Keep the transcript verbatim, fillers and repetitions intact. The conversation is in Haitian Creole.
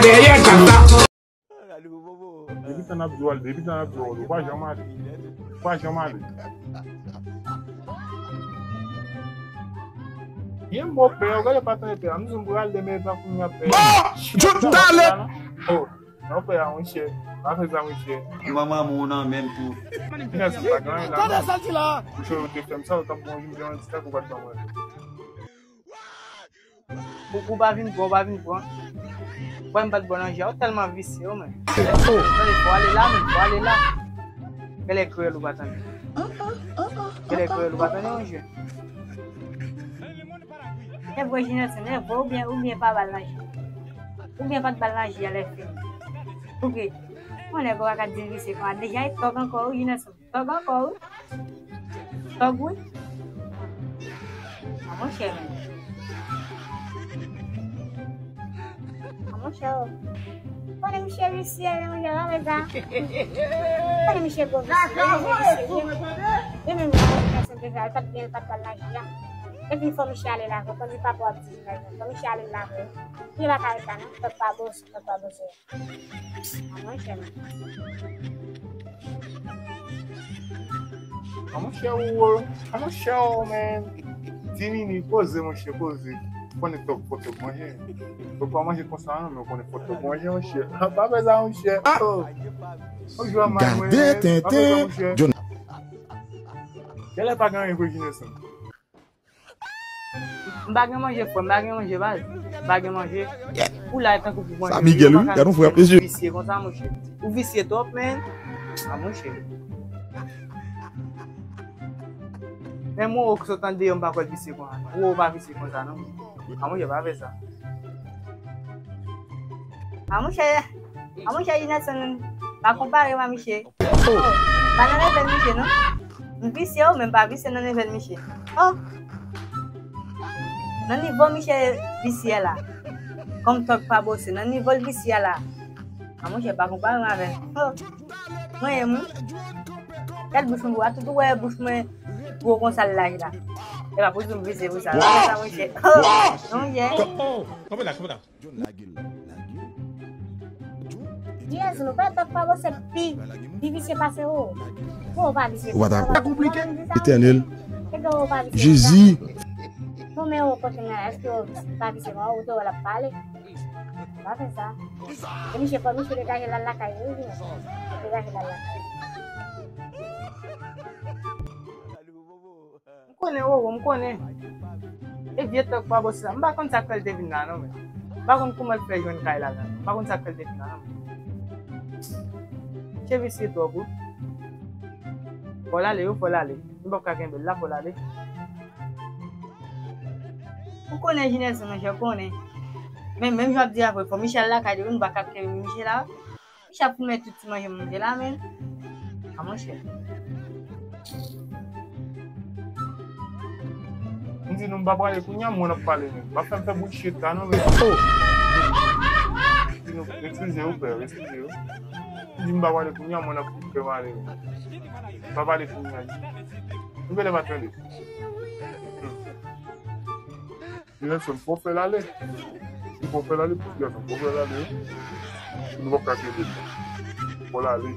Dèyè tata. Depi tan ap di w al, depi tan ap di w al, ou pa janm ale. Ou pa janm ale. Byen bon, pè, ou gade pa tande pè a. M di m pral demen, e pa kounye a, pè. Bon, jouk talè. Oh, non, pè a, monchè. Pa fè sa, monchè. Manman moun nan menm tou. Finès pa gen anyen la. Tande sa l di la. Monchè, ou te fè m sa, ou t ap bon, jim gen yon ti tak ou pa t ban mwen. Ou, ou pa vin pran, ou pa vin pran. Wè m pa t bon nan je a, ou tèlman visye, ou menm. Tande, fò ale la, menm, fò ale la. Genlè kriyèl ou pa tande. Genlè kriyèl ou pa tande, monchè. E vre, Jineson, e vre, oubyen, oubyen pa ba l nan je. Oubyen pa t ba l nan je a lè fini. Pouki? Yon nèg ou pa ka di l visye konsa. Deja, e tòg ankò, wi, Jineson. Tòg ankò, wi. Tòg, wi. A monchè, men. A monchè, o. Konnen misye visye, men, monchè, pa fè sa. Konnen misye gwo visye, konnen misye visye, wi. Li menm, li pa t gen, li pa t pral nan je a. Epi, fò misye ale lakay, konnen papa w ap di, fò misye ale lakay. Li pa ka ret la, non. Tòg pa bose, tòg pa bose. A monchè, men. A monchè, ou, a monchè, ou, men. Dimini, poze, monchè, poze. Ou konnen tòg fò tòg manje. Tòg pa manje konsa, non, men ou konnen fò tòg manje, monchè. Pa fè sa, monchè. Oh. Ou jwe mal, mwen. Gade tenten. Genlè pa gen anyen vre, Jineson. M pa gen manje, frè, m pa gen manje, baz. M pa gen manje. Ou la, tankou pou manje. Sa Miguel, wi. Gad yon frè ap mesye. Visye konsa, monchè. Ou visye twòp, men. A, monchè. Men mwen, ou ki sot andeyò, m pa kwè l visye konsa. Ou, ou pa visye konsa, non. A, monchè, pa fè sa. A, monchè. A, monchè, Jineson, pa konpare m a misye. Oh, pa nan levèl misye, non. M visye, ou menm pa visye nan levèl misye. Oh. Nan nivo misye visye la. Kòm tòg pa bose, nan nivo l visye la. A, monchè, pa konpare m avè l. Oh. Mwen, mwen. Gad bouch mwen, tout ou wè bouch mwen gwo konsa l laj la. E pa pou di m visye pou sa. Sa, monchè. Oh, monchè. Kanpe la, kanpe la. John, lage l, lage l. Jezi, nou pa tòg pa bose pi, pi visye pase ou. Bon, ou pa visye. Ou pa ta konplike. Etènèl. Jezi. Non, men ou kote nan, èske ou pa visye, ou te wè l ap pale? Pa fè sa. E misye, fò misye degaje l al lakay li, wi. Degaje l al lakay. M konnen, Roro, m konnen. E vye tòg pa bose sa. M pa konn sa k fè l te vin la, non, men. M pa konn kouman l fè jwenn kay la, non. M pa konn sa k fè l te vin la, non, men. Misye visye twòp, wi. Fò l ale, wi, fò l ale. M p ap ka kenbe l la, fò l ale. Ou konnen Jineson, monchè, ou konnen. Men, menm jan w ap di a vre, fò Michel lakay li, wi, m pa ka kenbe Michel la. Misye ap foumen tout ti manje manje la, men. A monchè. M di nou m pa prale kounye a, mwen ap pale menm. Pa fè m fè bullshit la, non, men. Oh! M di nou, eskize, wi, frè, eskize, wi. M di m pa prale kounye a, mwen ap fè m ale, men. M pa prale kounye a. Nou genlè pa tande. Hmm. Ti Nelson, fò w fè l ale. Si fò w fè l ale, pitit gason, fò w fè l ale, wi. Nou p ap ka kenbe l. Fò l ale.